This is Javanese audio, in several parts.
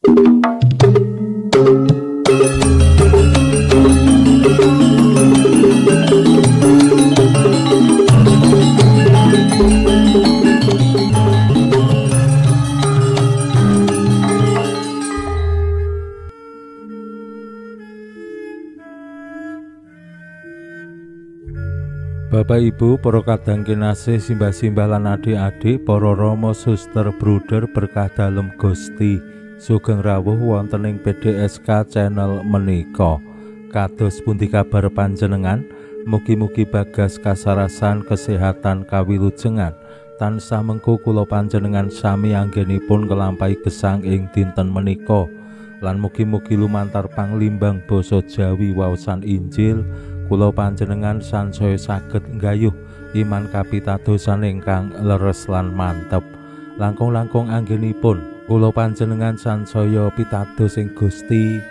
Bapak Ibu, para kadang kinasih, simbah-simbah lan adik-adik, para rama, suster, bruder berkah dalem Gusti, sugeng rawuh wonten ing PDSK channel menika. Kados pundi kabar panjenengan? Mugi-mugi bagas kasarasan kesehatan kawilujengan tansah mengku kula panjenengan sami anggenipun nglampahi gesang ing dinten menika. Lan mugi-mugi lumantar panglimbang basa Jawi waosan Injil kula panjenengan sansaya saged nggayuh iman kapitadosan ingkang leres lan mantep. Langkung-langkung anggenipun kula panjenengan sansaya pitados ing Gusti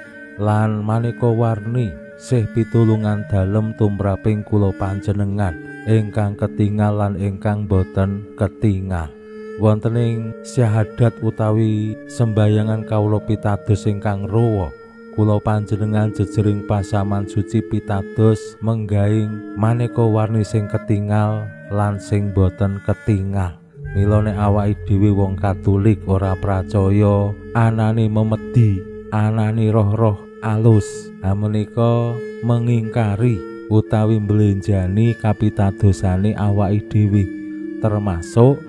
lan maneka warni sih pitulungan dalem tumraping kula panjenengan ingkang ketingal lan ingkang boten ketingal. Wonten ing syahadat utawi sembayangan kawula pitados ingkang rowa, kula panjenengan jejering pasaman suci pitados menggaing maneka warni sing ketingal lan sing boten ketingal. Mila nek awake dhewe wong Katolik ora pracaya anane memedi, anane roh-roh alus, menika mengingkari utawi mblenjani kapitadosane awake dhewe, termasuk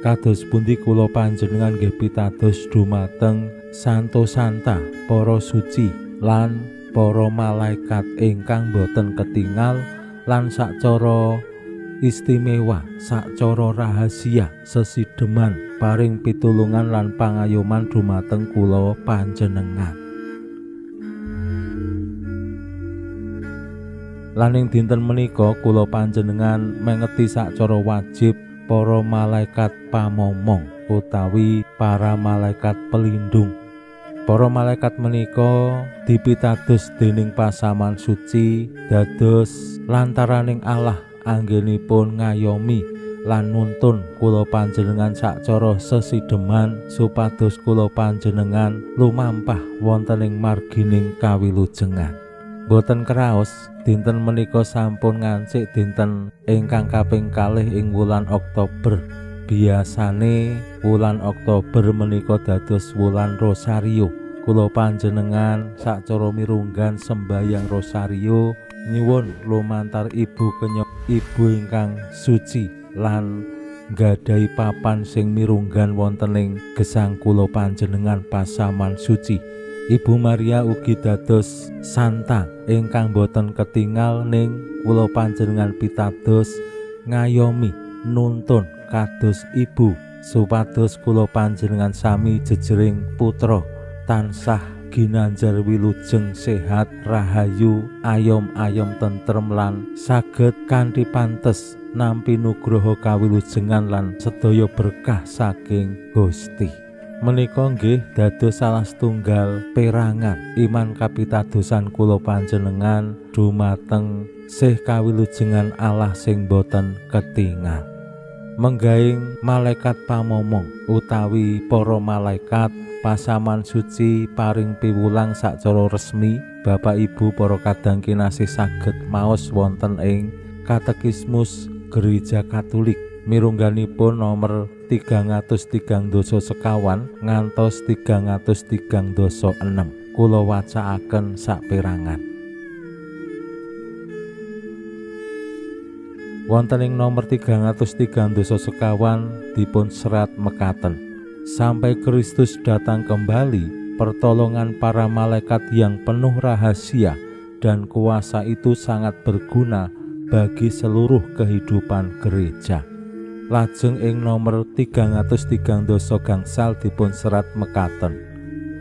kados pundi kula panjenengan nggih pitados dumateng santo santa, para suci lan para malaikat ingkang boten ketingal lan sacara istimewa, sacara rahasia sesideman paring pitulungan lan pangayoman dumateng kula panjenengan. Lan ing dinten menika kula panjenengan mengeti sacara wajib para malaikat pamomong utawi para malaikat pelindung. Para malaikat menika dipitados dening pasaman suci dados lantaraning Allah anggenipun ngayomi lan nuntun kula panjenengan sacara sesideman supados kula panjenengan lumampah wonten ing margining kawilujengan. Boten kraos dinten menika sampun ngancik dinten ingkang kaping kalih ing wulan Oktober. Biasane wulan Oktober menika dados wulan Rosario. Kula panjenengan sacara mirunggan sembayang Rosario nyuwun lumantar Ibu Kenya, Ibu ingkang suci lan nggadahi papan sing mirunggan wonten ing gesang kula panjenengan pasaman suci. Ibu Maria ugi dados santa ingkang boten ketingal ning kula panjenengan pitados ngayomi nuntun kados ibu supados kula panjenengan sami jejering putra tansah ginanjar wilujeng sehat rahayu ayom-ayom tentrem lan saged kanthi pantes nampi nugroho kawilujengan lan sedaya berkah saking Gusti. Menika nggih dados salah setunggal perangan iman kapitadosan kula panjenengan dumateng sih kawilujengan Allah sing boten ketingal. Menggaing malaikat pamomong utawi para malaikat pasaman suci paring piwulang sacara resmi, Bapak Ibu para kadang kinasih saged maos wonten ing Katekismus Gereja Katolik mirungganipun nomor 336 ngantos 336. Kula wacaaken saperangan. Wonten ing nomor 336 dipun serat mekaten, sampai Kristus datang kembali, pertolongan para malaikat yang penuh rahasia dan kuasa itu sangat berguna bagi seluruh kehidupan gereja. Lajeng ing nomor 336 gangsal dipun serat mekaten,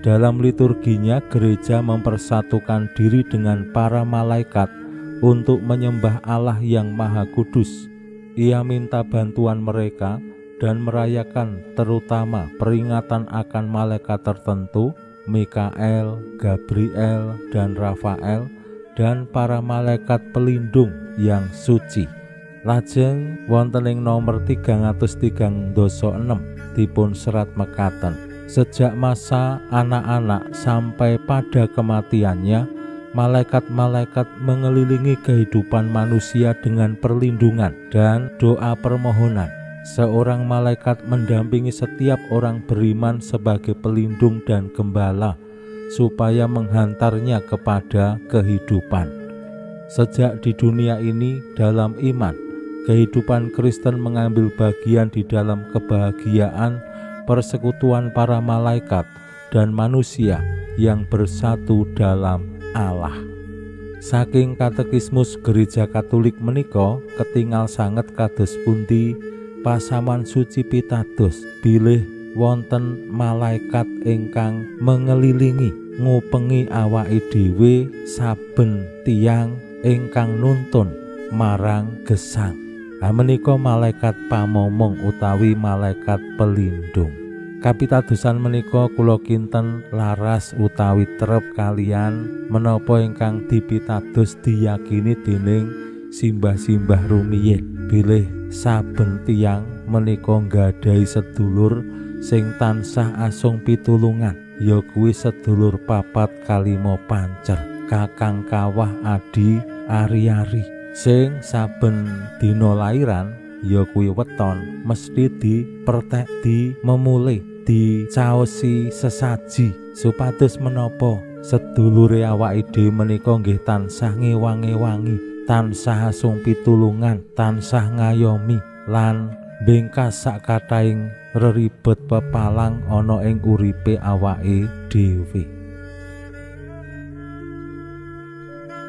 dalam liturginya gereja mempersatukan diri dengan para malaikat untuk menyembah Allah yang Maha Kudus. Ia minta bantuan mereka dan merayakan terutama peringatan akan malaikat tertentu, Mikael, Gabriel, dan Rafael, dan para malaikat pelindung yang suci. Lajeng wonten ing nomor 336 dipun serat mekaten, Sejak masa anak-anak sampai pada kematiannya, malaikat-malaikat mengelilingi kehidupan manusia dengan perlindungan dan doa permohonan. Seorang malaikat mendampingi setiap orang beriman sebagai pelindung dan gembala, supaya menghantarnya kepada kehidupan. Sejak di dunia ini dalam iman, kehidupan Kristen mengambil bagian di dalam kebahagiaan persekutuan para malaikat dan manusia yang bersatu dalam Allah. Saking katekismus Gereja Katolik menika ketingal sanget kados pundi pasaman suci pitados bilih wonten malaikat ingkang mengelilingi ngupengi awake dhewe saben tiyang ingkang nuntun marang gesang. Menika malaikat pamomong utawi malaikat pelindung. Kapitadosan menika kula kinten laras utawi trep kalian menapa ingkang dipitados diyakini dening simbah-simbah rumiyin bilih saben tiyang menika nggadahi sedulur sing tansah asung pitulungan, ya kuwi sedulur papat kalima pancer, kakang kawah adi ari-ari, sing saben dina lairan ya kuwi weton mesti dipertek, dimemule, dicaosi sesaji supados menapa sedulure awake dhewe menika nggih tansah ngewang-ewangi, tansah asung pitulungan, tansah ngayomi lan bengkas sakathahing reribet pepalang ana ing uripe awake dhewe.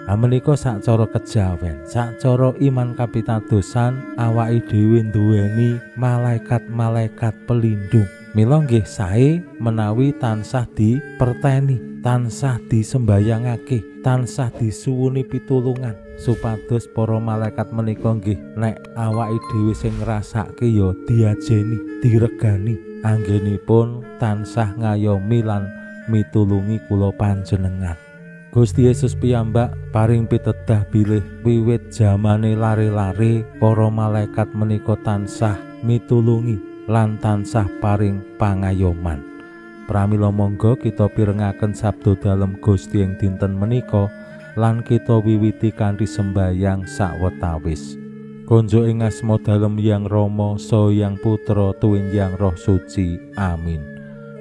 Menika sacara kejawen, sacara iman kapitadosan awake dhewe nduweni malaikat-malaikat pelindung. Mila nggih sae menawi tansah diperteni, tansah disembayangake, tansah disuwuni pitulungan supados para malaikat menika nggih nek awake dhewe sing ngrasake ya diajeni, diregani anggenipun tansah ngayomi lan mitulungi kula panjenengan. Gusti Yesus piyambak paring pitedah bilih wiwit jamane lare-lare para malaikat menika tansah mitulungi lan tansah paring pangayoman. Pramila monggo kita pirengaken sabda dalem Gusti ing dinten menika lan kita wiwiti kanthi sembayang sawetawis. Konjuk ing asma dalem Yang Rama, Saha Yang Putra, tuwin Yang Roh Suci. Amin.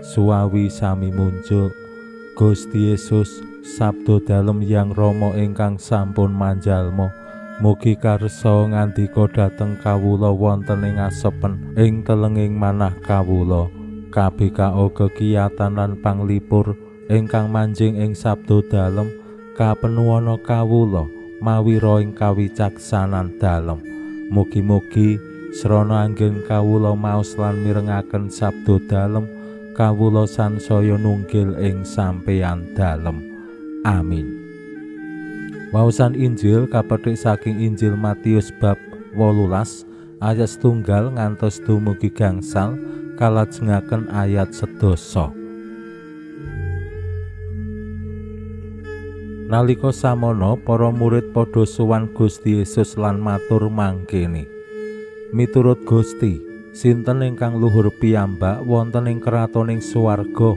Suwawi sami munjuk Gusti Yesus, sabda dalem Yang Rama ingkang sampun manjalma, mugi karsa ngandika dhateng kawula wonten ing asepen ing telenging manah kawula. KBKO kekiyatan lan panglipur ingkang manjing ing sabda dalem kapenuwana kawula mawira ing kawicaksanan dalem. Mugi-mugi srana anggen kawula maos lan mirengaken sabda dalem, kawula sansaya nunggil ing sampeyan dalem. Amin. Waosan Injil kapethik saking Injil Matius bab 18 ayat 1 ngantos dumugi gangsal kalajengaken ayat 10. Nalika samono para murid padha sowan Gusti Yesus lan matur mangkene, "Miturut Gusti, sinten ingkang luhur piyambak wonten ing kratoning swarga?"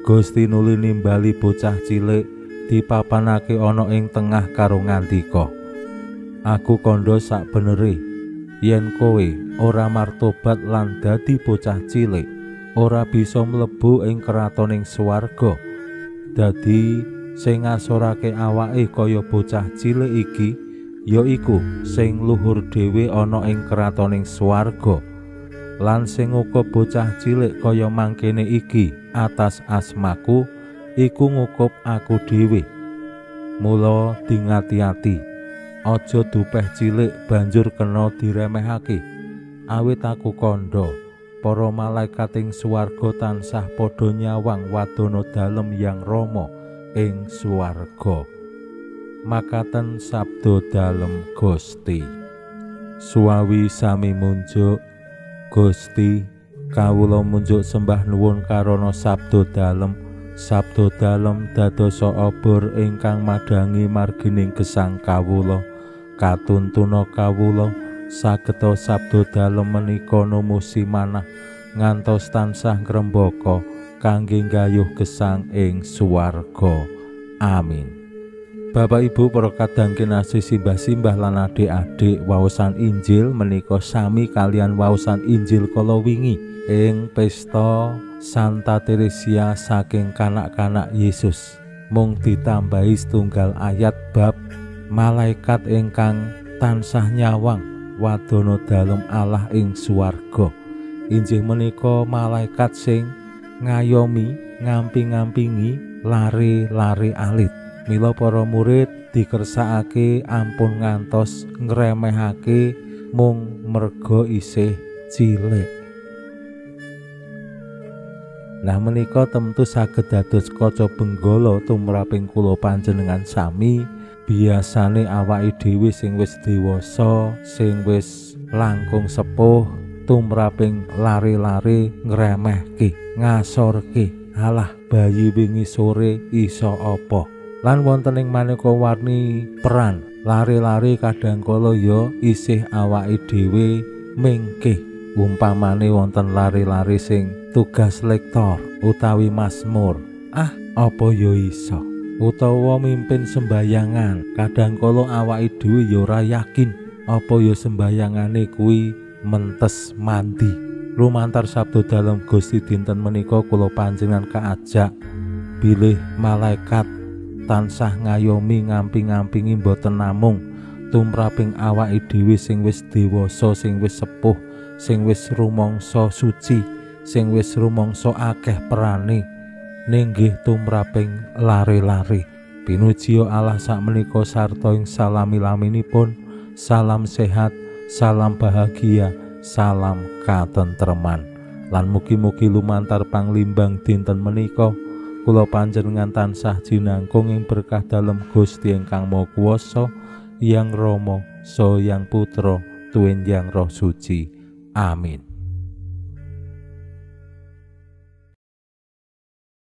Gusti nuli nimbali bocah cilik dipapanake ana ing tengah karo ngandika, "Aku kandha sakbenere, yen kowe ora martobat lan dadi bocah cilik, ora bisa mlebu ing kratoning swarga. Dadi sing ngasorake awake kaya bocah cilik iki ya iku sing luhur dhewe ana ing kratoning swarga. Lan sing ngukup bocah cilik kaya mangkene iki atas asmaku, iku ngukup aku dhewe. Mula dingati-ati, aja dupeh cilik banjur kena diremehake. Awit aku kandha, para malaikat ing swarga tansah padha nyawang wadana dalem Yang Rama ing swarga." Makaten sabda dalem Gusti. Suwawi sami munjuk Gusti, kawula munjuk sembah nuwun karana sabda dalem. Sabda dalem dadosa obor ingkang madhangi margining gesang kawula. Katuntuna kawula sageta sabda dalem menika numusi manah ngantos tansah ngrembaka kangge nggayuh gesang ing swarga. Amin. Bapak Ibu para kadang kinasih, simbah-simbah lan adik-adik, waosan Injil menika sami kalian waosan Injil kala wingi ing pesta Santa Teresia saking kanak-kanak Yesus. Mung ditambahi setunggal ayat bab malaikat ingkang tansah nyawang wadana dalem Allah ing swarga. Injih menika malaikat sing ngayomi, ngamping-ngampingi lare-lare alit. Mila para murid dikersakake ampun ngantos ngremehake mung merga isih cilik. Nah menika tentu saged dados kaca benggala tumraping kula panjenengan sami. Biasane awake dhewe sing wis dewasa, sing wis langkung sepuh, tumraping lare-lare ngremehke, ngasorke, alah bayi wingi sore iso apa. Lan wonten ing maneka warni peran, lare-lare kadang kala ya isih awake dhewe mingkih. Umpamane wonten lare-lare sing tugas lektor utawi mazmur, ah apa ya iso, utawa mimpin sembayangan, kadang kala awake dhewe ya ora yakin apa ya sembayangane kuwi mentes mandi. Lumantar sabda dalem Gusti dinten menika kula panjenengan kaajak bilih malaikat tansah ngayomi ngamping-ngampingi mboten namung tumraping awake dhewe sing wis dewasa, sing wis sepuh, sing wis rumangsa suci, sing wis rumangsa akeh perane, ning nggih tumraping lare-lare. Pinujiya Allah sakmenika sarta ing salami-laminipun. Salam sehat, salam bahagia, salam katentreman. Lan mugi-mugi lumantar panglimbang dinten menika kula panjenengan tansah jinangkung ing berkah dalem Gusti ingkang Maha Kuwasa, Yang Rama, Saha Yang Putra, Tuwin Yang Roh Suci. Amin.